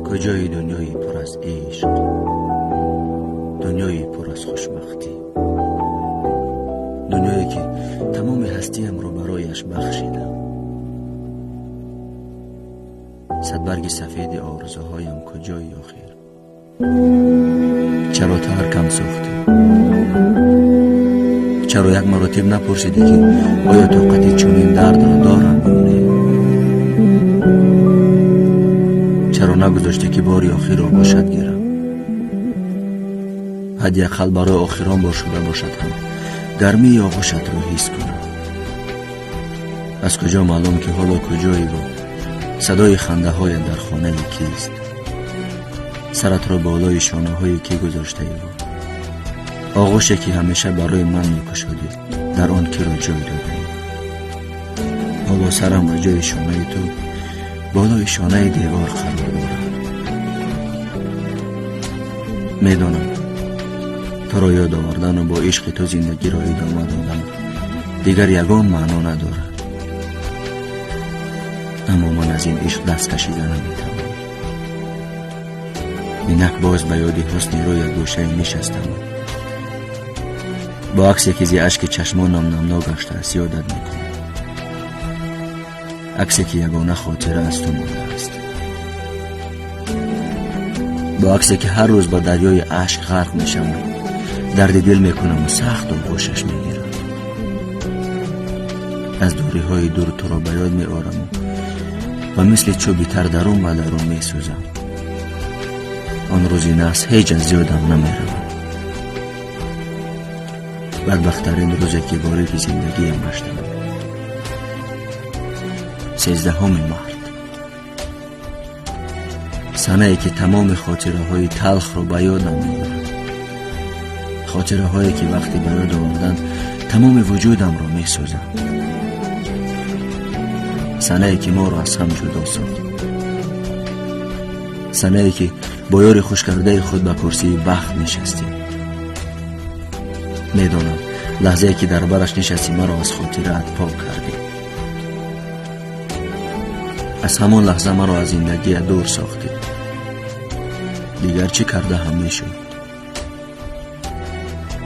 Куҷои дунёи пур аз ишқ, дунёи пур аз хушбахтӣ, дунёе ки тамоми ҳастиямро барояш бахшидам. Садбарги сафеди орзуҳоям куҷои охир? Чаро таркам сохтӣ? Чаро як маротиб напурсидӣ, ки оё тоқати чунин дардро дорам ё не? Чаро нагузоштӣ, ки бори охир оғӯшат гирам? Ҳадди ақал барои охирон бор шуда бошад ҳам гармии оғӯшатро ҳис кунам. Аз куҷо маълум, ки ҳоло куҷоиву садои хандаҳоят дар хонаи кист? Саратро болои шонаҳои кӣ гузоштаиву оғӯше, ки ҳамеша барои ман мекушодӣ, дар он киро ҷой додаӣ? Ҳоло сарам ба ҷои шонаи ту болои шонаи девор қарор дорад. Медонам, туро ёд овардану бо ишқи ту зиндагиро идома додан дигар ягон маъно надорад, аммо ман аз ин ишқ даст кашида наметавонам. Инак боз ба ёди ҳусни рӯят гӯшае нишастаму бо аксе, ки зи ашки чашмонам намнок гаштааст, ёдат мекунам. Аксе, ки ягона хотира аз ту мондааст, бо аксе, ки ҳар рӯз ба дарёи ашк ғарқ мешавам, дарди дил мекунаму сахт оғӯшаш мегирам. Аз дуриҳои дур туро ба ёд меораму ва мисли чӯби тар дарун ба дарун месӯзам. Он рӯзи наҳс ҳеҷ аз ёдам намеравад. Бадбахттарин рӯзе, ки вориди зиндагиам гаштам. 13 март, санае, ки тамоми хотираҳои талхро ба ёдам меорад, хотираҳое, ки вақти ба ёд овардан тамоми вуҷудамро месӯзам, санае, ки моро аз ҳам ҷудо сохт, санае, ки бо ёри хушкардаи худ ба курсии бахт нишастем. Медонам, лаҳзае, ки дар бараш нишастӣ, маро аз хотираат пок кардӣ. Аз ҳамон лаҳза маро аз зиндагият дур сохтӣ. Дигар чӣ карда ҳам мешуд?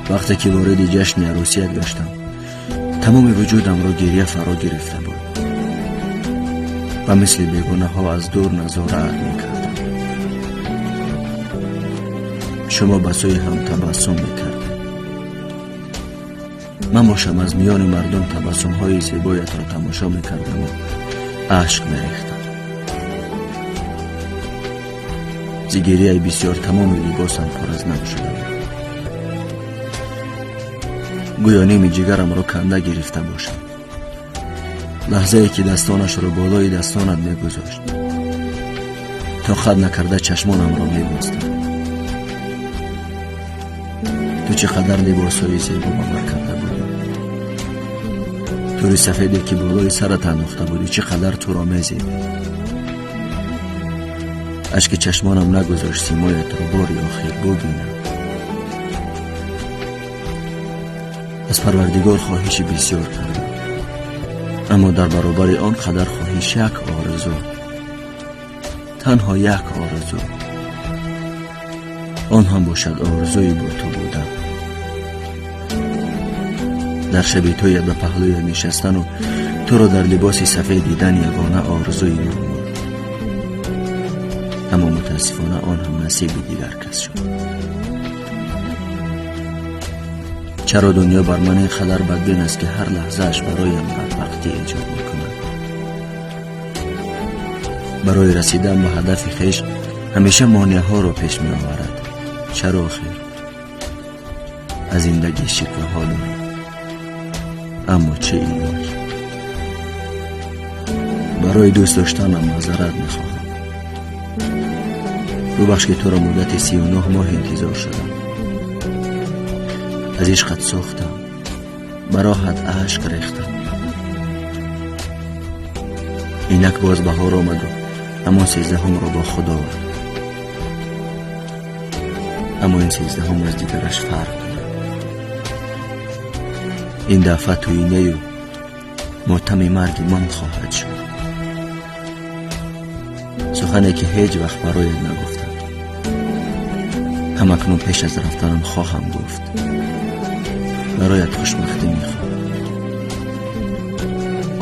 Вақте ки вориди ҷашни арӯсият гаштам, тамоми вуҷудамро гирья фаро гирифта буд ва мисли бегунаҳо аз дур назораат мекардам. Шумо ба сӯи ҳам табассум мекардед, ман бошам аз миёни мардум табассумҳои зебоятро тамошо мекардаму ашк мерехтам. Зи гирьяи бисёр тамоми либосам пур аз нам шуда буд, гӯё ними ҷигарамро канда гирифта бошам. Лаҳзае, ки дастонашро болои дастонат мегузошт, тоқат накарда чашмонамро мебастам. Ту чӣ қадар либосҳои зебо ба бар карда будӣ! Тури сафеде, ки болои сарат андохта будӣ, чӣ қадар туро мезебид! Ашки чашмонам нагузошт симоятро бори охир бубинам. Аз Парвардигор хоҳиши бисёр кардам, аммо дар баробари он қадар хоҳиш як орзу, танҳо як орзу, он ҳам бошад орзуи бо ту будан. Дар шаби тӯят ба паҳлӯят нишастану туро дар либоси сафед дидан ягона орзуи ман буд, аммо мутаассифона он ҳам насиби дигар кас шуд. Чаро дунё бар ман ин қадар бадбин аст, ки ҳар лаҳзааш бароям бадбахтӣ эҷод мекунад? Барои расидан ба ҳадафи хеш ҳамеша монеаҳоро пеш меоварад. Чаро охир? Аз зиндагӣ шикваҳо дорам, аммо чӣ илоҷ? Барои дӯст доштанам маъзарат мехоҳам. Бубахш, ки туро муддати 39 моҳ интизор шудам. Аз ишқат сӯхтам, ба роҳат ашк рехтам. Инак боз баҳор омаду ҳамон 13-ҳумро бо худ овард, аммо ин 13-ҳум аз дигараш фарқ дорад. Ин дафъа тӯинаю мотами марги ман хоҳад шуд. Сухане ки ҳеҷ вақт бароят нагуфтам, ҳамакнун пеш аз рафтанам хоҳам гуфт. Бароят хушбахтӣ мехоҳам,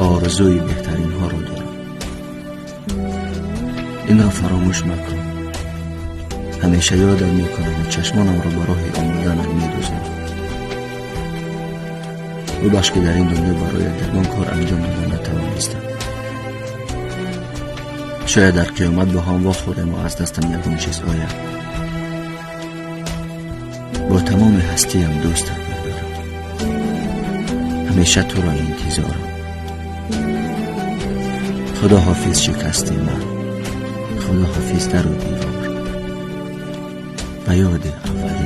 орзуи беҳтаринҳоро дорам. Инро фаромӯш макун. Ҳамеша ёдат мекунам ва чашмонамро ба роҳи омаданат медӯзам. Бубахш, ки дар ин дунё бароят ягон кор анҷом дода натавонистам. Шояд дар қиёмат бо ҳам вохӯрему аз дастам ягон чиз ояд. Бо тамоми ҳастиям дӯстат медорам, ҳамеша туро интизорам. Худо ҳофиз, шикасти ман, худо ҳофиз, дару девор. Ба ёди аввалин